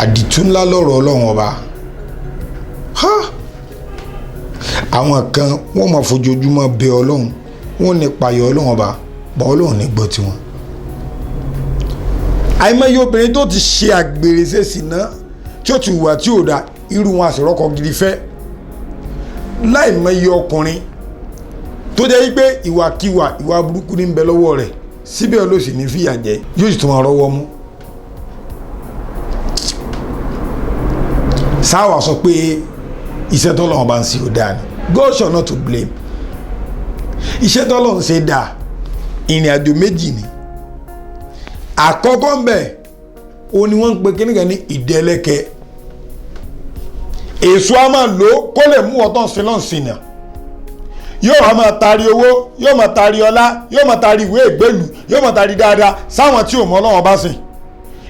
Àdìtú ńlá lọ̀rọ̀ Ọlọ́run ọba. Ha! Àwọn kan wọ́n máa fojoojúmọ́ bẹ Ọlọ́run, wọ́n ní payọ̀ Ọlọ́run ọba, bọ́ Ọlọ́run ní gbọ́ tiwọn. Àìmọye obìnrin tó ti ṣe àgbèrè ṣe sìná, tí ó ti hùwà tí ò da, irú wọn àṣìrọ́kọ gidi fẹ́. Láìmọye ọkùnrin tó jẹ́ wípé ìwàkiwà, ìwà burúkú ní ń bẹ lọ́wọ́ rẹ̀, síbẹ̀ olóṣì ní fìyà jẹ, yóò sì tún máa rọ́wọ́ mú. Sáwà sọ pé iṣẹ́ tọ́lọ́run bá ń ṣe ò dáa ni. God shall not to blame. Iṣẹ́ tọ́lọ́run ṣe dáa, ìrìn àjò méjì ni. Àkọ́kọ́ ń bẹ̀, ó ní wọ́n ń pe kíníkan ní ìdẹ́lẹ́kẹ́. Èso a máa lò ó kó lè mú ọtọ́ sí lọ́n sí nà. Yóò wá máa taari owó, yóò máa taari ọlá, yóò máa taari ìwé ìgbélú, yóò máa taari dáadáa sáwọn tí ò mọ Ọlọ́run bá sìn.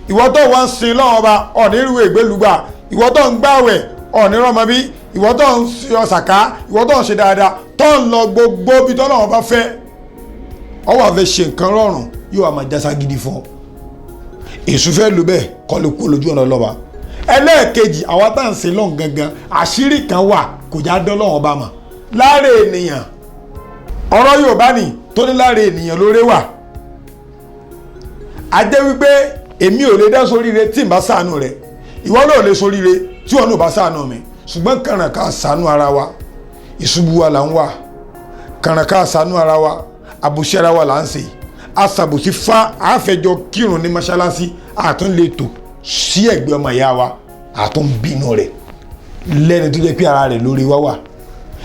Ìwọ tó wá ń sin Ọlọ́run ọba, ọ̀ní ìwé ìgbélú gbà. Ìwọ tó ń gbàwẹ̀, ọ̀ní rọ́mọ bí. Ìwọ tó ń ṣe ọ̀sàká, ìwọ tó ń ṣe dáadáa, tó ń lọ gbogbo bí tọ́lọ́run bá fẹ́, ọwọ́ àfẹ́ ṣe nǹkan rọrùn, yóò wá máa jásá gidi fún ọ. Èṣù fẹ́ lò bẹ́ẹ̀ kọ́ lè kú lójú ọ̀nà lọ́ba. Ẹlẹ́ẹ̀kejì, àwa tá à ń sin lọ́n gangan, àṣírí kan wà kò já dán lọ́wọ́ bá mọ̀. Lára ènìyàn, ọ̀rọ̀ Yorùbá ni tó ní lára ènìyàn lóore wà. A jẹ́ wípé èmi ò lè dá sóríire tí n bá ṣàánú rẹ̀, ìwọ náà ò lè sóríire tí wọn náà bá ṣàánú mi. Ṣùgbọ́n kàràn ká ṣàánú ara wa, ìṣubú wa là ń wà. Kàràn ká ṣàánú ara wa, àbòsí ara wa là ń ṣe. Aṣàbòsí fa àfẹjọ kírun ní mọ́ṣáláṣí, àtúnletò sí ẹ̀gbẹ́ ọmọ ìyá wa, àtún bínú rẹ̀ lẹ́ni tó jẹ́ pé ara rẹ̀ lórí wá wà.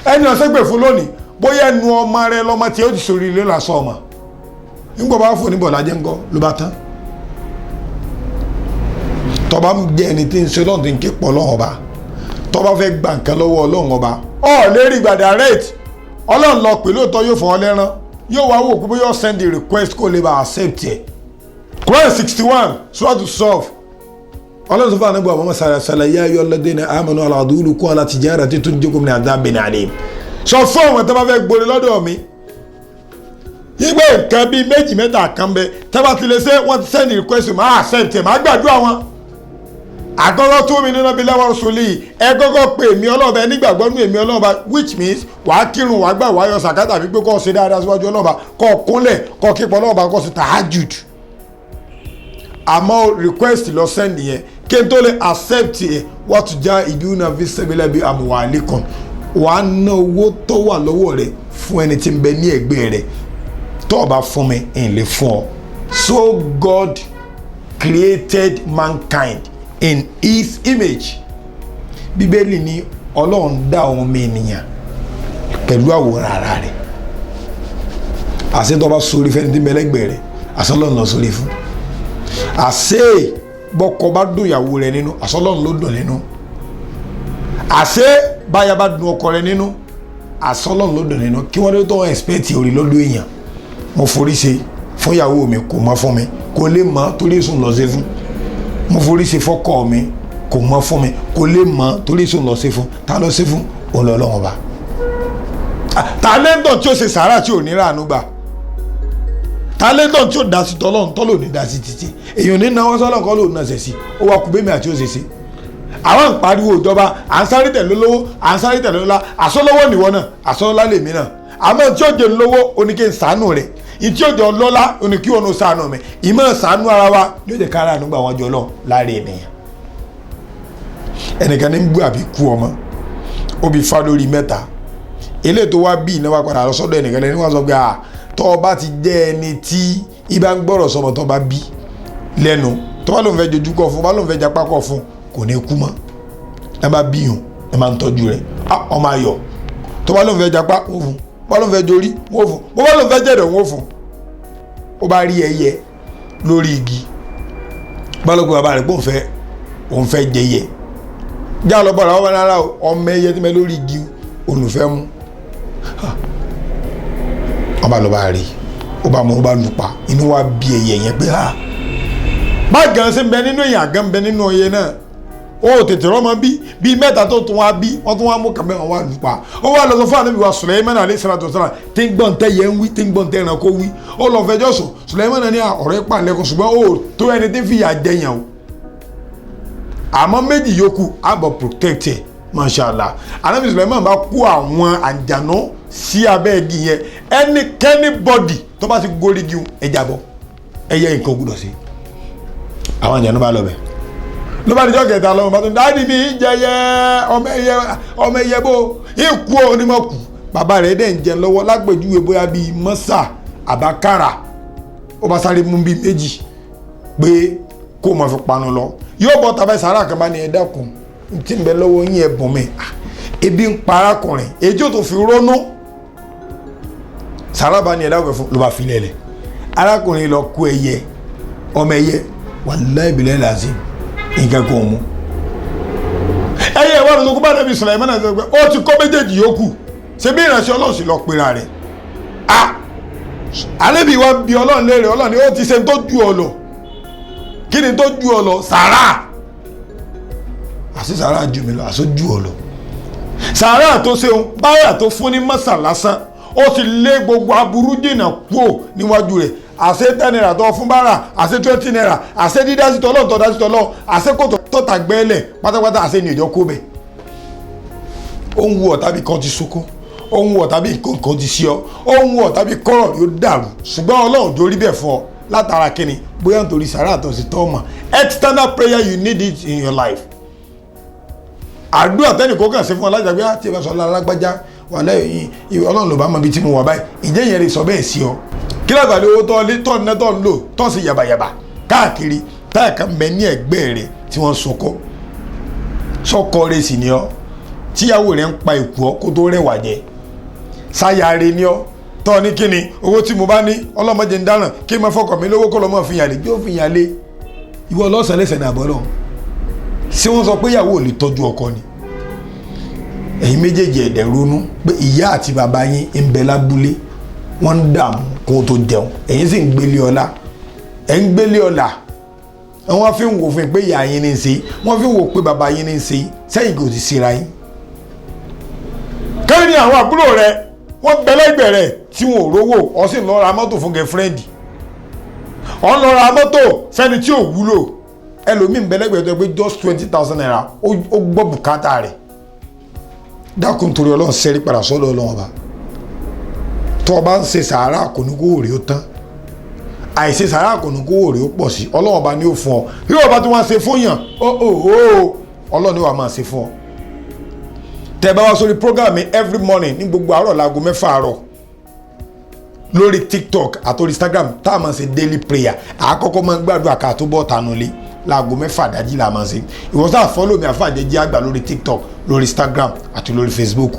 Ẹni ọ̀sẹ̀ gbè fún lónìí, bóyá ẹnu ọmọ rẹ lọ́mọ tí ó ti sórí ilé lásán ọmọ nígbà bá fò níbọ̀ lájẹ́ ńkọ́ ló bá tán. Tọba ń jẹ́ ẹni tí ń ṣe lọ́run tí ń ké pọ̀ Ọlọ́run ọba, tọba fẹ́ gba nǹkan lọ́wọ́ Ọlọ́run ọba, ọ̀ lérí gba direct. Ọlọ́run lọ pè lóòótọ́, yóò fọ́ ọ lẹ́rán, yóò wá wò pé bóyá send the request kó lè bá accept ẹ̀. Quran 61 suratu Saf, Ọlọ́run tó fún ànágbà ọmọ sàlàsàlà yá ayọ́ lọ́dẹ ní amanu aládùúlù kún alátìjára títún jókòó ní àdábìn àlè. Sọ fún àwọn tó bá fẹ́ gborí lọ́dọ̀ mi yígbẹ́ nǹkan bíi méjì mẹ́ta kan bẹ, tó bá ti lè ṣe, wọ́n ti send request, máa accept ẹ̀, máa gbàdúrà wọn. Àkọ́kọ́ tó mi nínú abilẹ̀ wọn sùn lì, ẹ kọ́kọ́ pé èmi ọlọ́ọ̀bẹ nígbàgbọ́ nínú èmi ọlọ́ọ̀bá, which means wàá kírun, wàá gbà, wàá yọ sàkátà, fi pé kọ́ ṣe dáadáa síwájú ọlọ́ọ̀bá, kọ́ kúnlẹ̀, kọ́ kíkọ́ ọlọ́ọ̀bá, kọ́ ṣe tahajud. Àmọ́ request lọ send yẹn, kí n tó lè accept ẹ̀, wọ́n tún já ìdúnà fi sẹ́bílẹ̀ bí amwalikum, wàá ná owó tó wà lọ́wọ́ rẹ̀ fún ẹni tí ń bẹ ní ẹ̀gbẹ́ rẹ̀. Tó o bá fún mi, ń lè fún ọ. So God created mankind in his image. Bíbélì ní Ọlọ́run dá ọmọ ènìyàn pẹ̀lú àwòrán ara rẹ̀. Àṣẹ tó bá sórí fẹ́ni tí ń bẹ lẹ́gbẹ̀ẹ́ rẹ̀, àṣẹ Ọlọ́run lọ sórí fún. Àṣẹ bọ́kọ bá dùn ìyàwó rẹ̀ nínú, àṣẹ Ọlọ́run ló dùn nínú. Àṣẹ báyà bá dùn ọkọ rẹ̀ nínú, àṣẹ Ọlọ́run ló dùn nínú. Kí wọ́n lè tó expect orí lọ́dún èèyàn. Mo forí ṣe fún ìyàwó mi, kò mọ fún mi, kò lè mọ torí sùn lọ sí fún. Mo forí ṣe fọ́kọ mi, kò mọ fún mi, kò lè mọ torí sùn lọ sí fún. Ta lọ sí fún? Òun lọ lọ́wọ́ bá. Tálẹ́ńtọ̀ tí ó ṣe sàárà tí ò ní ràánú gbà, tálẹ́ńtọ̀ tí ó dá sí tọ́lọ́run tọ́lọ́ ní dá sí títí èèyàn ní náwó sọ́lọ́ kọ́ lóun náà ṣẹ̀ sí. Ó wá kú bẹ́ẹ̀ àti ó ṣe ṣe. Àwọn ń pariwo ìjọba, à ń sáré tẹ̀lé lówó, à ń sáré tẹ̀lé lọ́lá. Àsọlọ́wọ́ nìwọ náà, àsọlọ́lá lèmi náà. Àmọ́ tí ó jẹ lówó, oníke ń sàánú rẹ̀. Ìtí ó jẹ ọlọ́lá, oníkí òun sàánú mi. Ìmọ̀ sàánú ara wa yóò jẹ́ kára àánú gbà wọ́n jọ lọ láàrin ènìyàn. Ẹnìkan ní ń bú àbí kú ọmọ, ó bí fa lórí mẹ́ta. Eléyìí tó wá bí iná wá padà lọ sọ́dọ̀ ẹnìkan lẹ́ni wọ́n sọ pé à tọ́ ọ bá ti jẹ́ ẹni tí ibà ń gbọ́rọ̀ sọmọ tó bá bí lẹ́nu, tó bá lóun fẹ́ jojú kọ fún, bá lóun fẹ́ japá kọ fún, kò ní kú mọ́. Ẹ bá bí yùn, ẹ máa ń tọ́jú rẹ̀, ọmọ ayọ̀. Tó bá lóun fẹ́ japá, wọ́n fún. Bó bá lóun fẹ́ jorí, wọ́n fún. Bó bá lóun fẹ́ jẹ̀dọ̀, wọ́n fún. Ó bá rí ẹyẹ lórí igi, bá lóun pe bàbá rẹ̀ pé òun fẹ́ jẹyẹ, já lọ bọ̀rọ̀ ọmọ náírà, ọmọ ẹyẹ tí mẹ lórí igi olùfẹ́ mú. Ọba ló bá rí, ó bá mú, ó bá lù pa. Inú wa bí ẹyẹ yẹn pé ha bá gan ṣe ń bẹ nínú èèyàn, gan ń bẹ nínú ẹyẹ náà. Ó tètè rọmọ bí bíi mẹ́ta tó tún wá bí, wọ́n tún wá mú kàmẹ́, wọn wá lù pa. Ó wá lọ sọ fún ànábì wa Sulaiman alayhi salatu wasalam, tí ń gbọ́n tẹ́ yẹ ń wí, tí ń gbọ́n tẹ́ ẹranko wí. Ó lọ fẹjọ́ sùn. Sulaiman ní ọ̀rẹ́ pàlẹ́kùn, ṣùgbọ́n ó tó ẹni tí ń fìyà jẹyàn o. Àmọ́ méjì yòókù àbọ̀ protect ẹ̀. Mashallah, Anabi Sulaiman bá kó àwọn àjànú sí abẹ́ igi yẹn. Ẹnikẹ́ni bọ́dì tó bá ti gorí igi, ẹja bọ́ ẹyẹ nǹkan gbúdọ̀ sí. Àwọn àjànú bá lọ bẹ̀. Ló bá dijọ́ kẹta, lọ́mọ bá tún dáàdì mi jẹyẹ ọmọ ẹyẹ, ọmọ ẹyẹ bó ikú onímọ̀ kù. Bàbá rẹ̀ dẹ̀ ń jẹun lọ́wọ́, lágbèjúwe bóyá bíi mọ́sà àbákàrà. Ó bá sáré mú bíi méjì pé kó máa fi panu lọ, yóò bọ́ tàbí sàrà kan bá ní, "Ẹ dákun, tí ń bẹ lọ́wọ́ yín, ẹ̀bùn mi." Ebi ń pa arákùnrin èyí tó fi rónú. Sàrà bá ní, "Ẹ dákun," fún ló bá fi lẹ̀lẹ̀. Arákùnrin lọ kó ẹyẹ, ọmọ ẹyẹ. Wàláhì bíláhì làzim, nǹkan kò mú ẹyẹ. Ìwádìí tó kú bá Nàbí Sùlàìmánà sọ pé ó ti kó méjèèjì yòókù. Ṣe bí ìránṣẹ́ Ọlọ́run sì lọ pera rẹ̀? A àlébi wa bí Ọlọ́run léèrè. Ọlọ́run ni ó ti ṣe tó ju ọ lọ. Kí ni tó ju ọ lọ? Sàrà. Àṣì sàrà ju mi lọ, àṣọ ju ọ lọ. Sàrà tó ṣeun báyà tó fún ní mọ́sà lásán, ó ti lé gbogbo aburú jìnnà kúò níwájú rẹ̀. Àṣẹ 10 naira tó fún bára, àṣẹ 20 naira, àṣẹ dídá sí tọ́lọ́, tọ́dá sí tọ́lọ́, àṣẹ kò tọ́ta gbẹ́lẹ̀ pátápátá, àṣẹ ní ìjọ kó bẹ̀. Ó ń wu ọ̀tá bí kan ti sunkún, ó ń wu ọ̀tá bí nǹkan ti ṣe ọ́, ó ń wu ọ̀tá bí kọ́rọ̀ yóò dàrú, ṣùgbọ́n Ọlọ́run jó rí bẹ́ẹ̀ fún ọ. Látara kíni? Bóyá nítorí sàrà àtọ̀sí tọ́ mọ̀. External prayer, you need it in your life. Àdúrà tẹ́nì kó kàn sí fún ọ lájà pé àti ìbá sọ lálágbájá wà lẹ́yìn, Ọlọ́run ló bá mọ ibi tí mo wà báyìí. Ìjẹ́ yẹn lè sọ bẹ́ẹ̀ sí ọ? Kí lágbàdo owó tọ́ lé tọ́ ní tọ́ ń lò tọ́ sí yàbàyàbà káàkiri, táyà kan bẹ ní ẹ̀gbẹ́ rẹ̀ tí wọ́n sọkọ́ sọkọ́ rẹ̀ sì ni ọ, tíyàwó rẹ̀ ń pa ìkú ọ kó tó rẹwà jẹ. Sáyà rẹ̀ ni ọ tọ́ ní kíni owó tí mo bá ní, ọlọ́mọdé ń dáràn kí n máa fọkàn mi lówó kó lọ́mọ fi yàn lé, yóò fi yàn lé. Ìwọ lọ́sàn-án lẹ́sẹ̀ ní àbọ̀ náà. Ṣé wọ́n sọ pé ìyàwó ò lè tọ́jú ọkọ ni? Ẹ̀yin méjèèjì ẹ̀dẹ̀ ronú pé ìyá àti bàbá yín ń bẹ lábúlé, wọ́n ń dààmú kó tó jẹun, ẹ̀yin sì ń gbélé ọlá, ẹ̀ ń gbélé ọlá. Wọ́n fi ń wò fún pé ìyá yín ní í ṣe, wọ́n fi ń wò pé bàbá yín ní í ṣe, sẹ́yìn kò sì ṣera yín. Kẹ́rin ni àwọn àbúrò rẹ, wọ́n bẹ lẹ́gbẹ̀ẹ́ rẹ̀ tí wọn ò rówó, ọ sì lọ ra mọ́tò fún girlfriend, ọ ń lọ ra mọ́tò fẹ́ni tí ò wúlò. Ẹlòmíì ń bẹ lẹ́gbẹ̀ẹ́ tó pé just ₦20,000 ó gbọ́ bùkátà rẹ̀. Dákun, torí Ọlọ́run, sẹ́rí padà sọ́dọ̀ Ọlọ́run Ọba. Tó o bá ń ṣe sàárà, kò ní kó rèé ó tán. Àìṣe sàárà kò ní kó rèé ó pọ̀ sí. Ọlọ́run Ọba ní ó fún ọ. Bí wọ́n bá tún wá ṣe fún yàn, ó ó ó Ọlọ́run ní wàá máa ṣe fún ọ. Tẹ́ bá wá sórí program mi every morning, ní gbogbo àárọ̀, láago 6 àárọ̀, lórí TikTok àtòrí Instagram, tá a máa ṣe daily prayer, àkọ́kọ́ máa ń gbàdúrà ká tó bọ́ tanu lé. Láago 6 dájí la máa ṣe. Ìwọ sáà follow mi, Àfàjẹjẹ Àgbà, lórí TikTok, lórí Instagram àti lórí Facebook.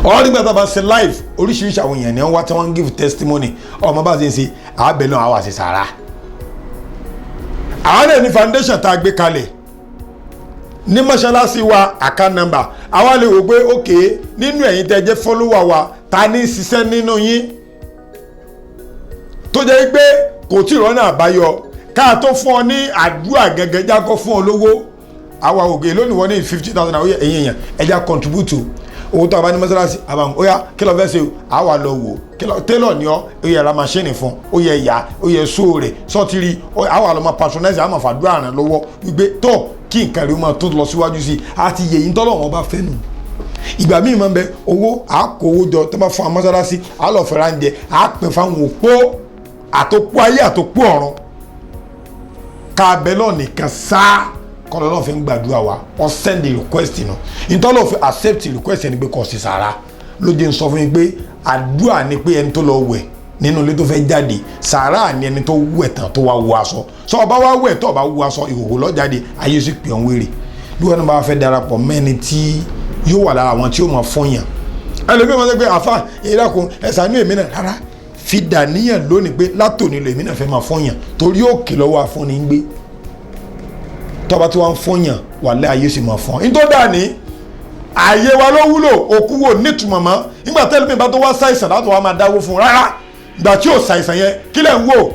Ọ̀rọ̀ nígbà tá a bá ṣe live, oríṣiríṣi àwọn èèyàn ni wọ́n wá tí wọ́n ń give testimony. Ọmọ bá ṣe ń ṣe àábẹ̀ náà, àwa ṣe sàrà. Àwọn náà ní foundation tá a gbé kalẹ̀ ní mọ́ṣáláṣí wa, account number. Àwa lè wò pé, ok, nínú ẹ̀yin tẹ́ jẹ́ follower wa, ta ní ṣiṣẹ́ nínú yín tó jẹ́ pé kò tí ì rọ́nà àbáyọ? Ká tó fún ọ ní àdúrà gẹ́gẹ́, jákọ́ fún ọ lówó. Àwa òkè lónìí, wọ́n ní 50,000. Àwọn ẹ̀yìn èèyàn, ẹja contribute owó tó a bá ní mọ́sálásí àbáwọn. Ó yá, kí ló fẹ́ ṣe o? Àwa lọ wò kí ló tailor ni ọ, ó yẹ ra machine fún, ó yẹ yá, ó yẹ sóò rẹ̀ sọ́tìrì. Àwa lọ máa patronize, àwọn àfàdúrà ràn lọ́wọ́ wípé tó kí nǹkan rẹ̀ ó máa tó lọ síwájú sí i àti yèyí tọ́lọ̀ wọn bá fẹ́ nù. Ìgbà míì máa ń bẹ owó àkówó jọ tó bá fún àwọn mọ́sálásí, á lọ fẹ́ra ń jẹ, á pín fáwọn òpó àtòpó ayé, àtòpó ọ̀run. Ká abẹ náà nìkan sáá kọ́nà náà fi ń gbàdúrà wa. Wọ́n send the request nù, ìtọ́lọ̀ fi accept request ẹni pé kò sí sàrà. Ló jẹ́ ń sọ fún yín pé àdúrà ni pé ẹni tó lọ wẹ̀ nínú ilé tó fẹ́ jáde, sàrà ni ẹni tó wẹ̀ tán tó wá wọ aṣọ. Sọ ọba wá wẹ̀ tó ọba wọ aṣọ, ìhòòhò lọ́jáde, ayé sì pè ọ́n wèrè. Bí wọn bá fẹ́ darapọ̀ mẹ́ni tí yóò wà lára àwọn tí yóò máa fún yàn, ẹlòmíràn máa ń sọ pé, "Àfa ìdákun, ẹ ṣàánú èmi náà." Rárá, fi dàníyàn lónìí pé látòní lèmi náà fẹ́ máa fún yàn, torí òkè lọ́wọ́ afúnni ń gbé. Tọ́ba tí wọ́n ń fún yàn wà lẹ́, ayé sì máa fún ọ. Nítorí dáa ní ààyè wa ló wúlò. Òkú wo nítumọ̀ mọ́ nígbà tẹ́lẹ̀ mi bá tó wá ṣàìsàn láti wá máa dáwó fún un? Rárá, ìgbà tí ò ṣàìsàn yẹn, kí lẹ̀ ń wò?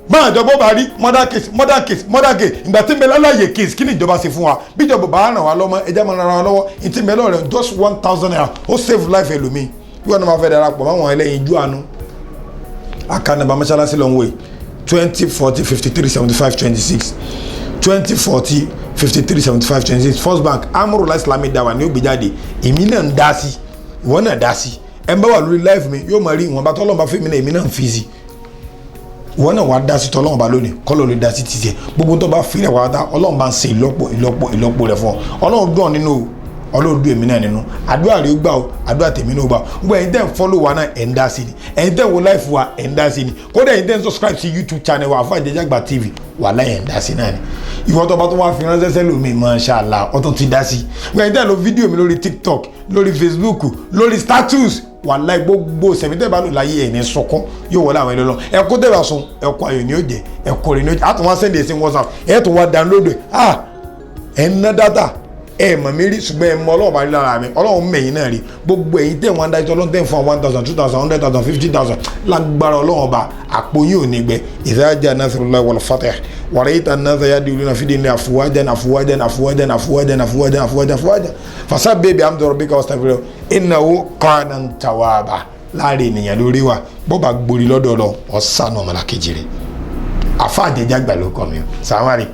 Máa ìjọba bá rí murder case, murder case, murder case. Ìgbà tí ń bẹ lálàyé case, kí ni ìjọba ṣe fún wa? Bí ìjọba bá ràn wá lọ́mọ, ẹjẹ́ máa ràn wá lọ́wọ́. Ìtì ń bẹ lọ́rẹ̀, just ₦1,000, ó save life ẹlòmíì. Bí wọn náà máa fẹ́ darapọ̀ máwọn ẹlẹ́yin jú àánú, account number mọ́ṣáláṣí lọ́n wẹ̀: 2040537526. 20 40 53 75 26, First Bank, Amurula Islamic Dawa ní ó gbé jáde. Èmi náà ń dá sí, ìwọ náà dá sí. Ẹ ń bá wà lórí live mi, yóò máa rí ìwọ̀nba tọ́lọ́run bá fún mi náà, èmi náà ń fi sí. Ìwọ náà wàá dá sí tọ́lọ́run bá lónìí, kọ́lọ́ lè dá sí títí ẹ̀. Gbogbo tó bá filẹ̀ wàá dá, Ọlọ́run bá ń ṣe ìlọ́po ìlọ́po ìlọ́po rẹ̀ fún ọ. Ọlọ́run dùn ọ́ nínú o, Ọlọ́run dùn èmi náà nínú. Àdúrà rẹ̀ ó gbà o, àdúrà tèmi náà ó gbà o. Gbogbo ẹ̀yin tẹ́ ń follow wa náà, ẹ̀ ń dá sí ni. Ẹ̀yin tẹ́ ń wo live wa, ẹ̀ ń dá sí ni. Kódà ẹ̀yin tẹ́ ń subscribe sí YouTube channel wa, Àfáà Jẹ́jẹ́ TV, wàhálà, ẹ̀ ń dá sí náà ni. Ìwọ tó bá tó wá fi ránṣẹ́ sẹ́lòmíì, mashallah, ọtún ti dá sí. Gbogbo ẹ̀yin tẹ́ ń lo fídíò mi lórí TikTok, lórí Facebook, lórí status, wàláì, gbogbo sẹ̀mítẹ́ bá lò láyé ẹ̀ ní sunkún, yóò wọlé àwọn ẹlẹ́lọ́. Ẹ̀kọ́ tẹ́ bá sun, ẹ̀kọ́ ayọ̀ ni ó jẹ́, ẹ̀kọ́ rẹ̀ ni ó jẹ́. Àtún wá send ẹ̀ sí WhatsApp, ẹ̀ tún wá download ẹ̀. Ah, ẹ̀ ń ná data, ẹ̀ mọ̀ mí rí, ṣùgbọ́n ẹ̀ mọ Ọlọ́run bá rí lára mi. Ọlọ́run mẹ̀yìn náà rí. Gbogbo ẹ̀yin tẹ̀ wọ́n dájọ́ Ọlọ́run tẹ̀ fún 1,000, 2,000, 100,000, 50,000, lágbára Ọlọ́run ọba, àpò yìí ò ní gbẹ. Idha jaa nasrullahi wal fath wa ra'ayta an-nasa yadkhuluna fi dinillahi afwajan afwajan afwajan afwajan afwajan afwajan afwajan, fasabbih bihamdi rabbika wastaghfirhu innahu kana tawwaba. Láàrin ènìyàn lórí wa, bọ́ba gborí lọ́dọ̀ lọ, ọ̀sán ọmọlàkejì rẹ̀. Àfáà Jẹ́jẹ́ Àgbà ló kọ́ mi o. Sàmárì.